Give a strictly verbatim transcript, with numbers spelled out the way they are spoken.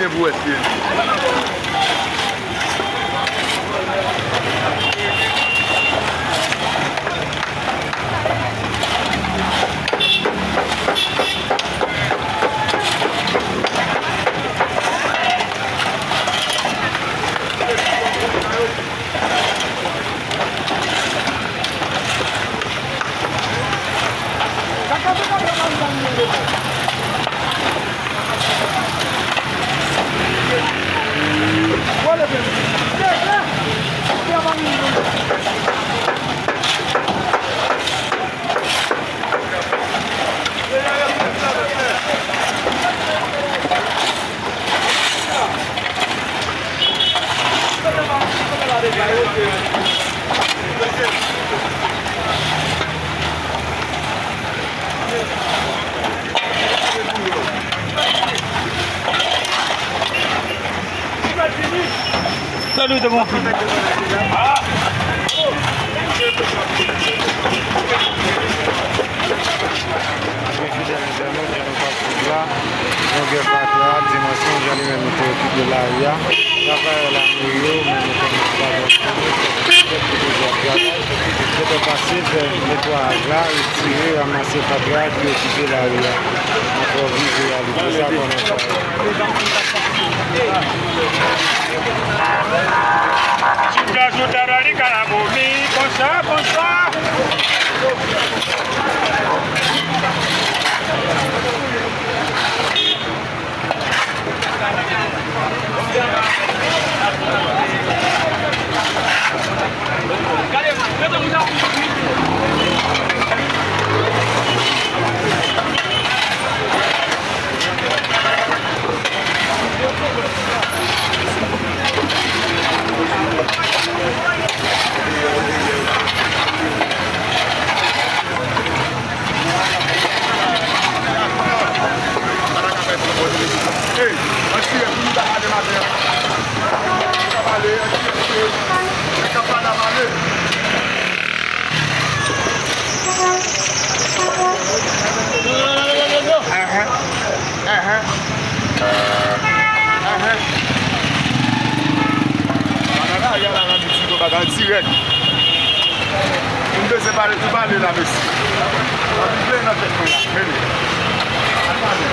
Pou wè si Salut, t'as compris. Fidèl entènot, jan nou kapab swiv la, longè fatra, dimansyon, jan li menm li te okipe lari a. Travayè lameri yo, menm li te nan travay, yo te pase fè netwayaj la, retire, ranmase fatra ki okipe lari a. Ankò viv reyalite sa pandan sa. Ti gaz ou ta rale kalabomi, konsa, konsa. Ahan. Ahan. Ahan. Bagay la, y a la nan di ti bagay dirèk. M bezwen pale, tou pale la, mesye. Anvi plen nan tèt mwen la. Mele. Al pale.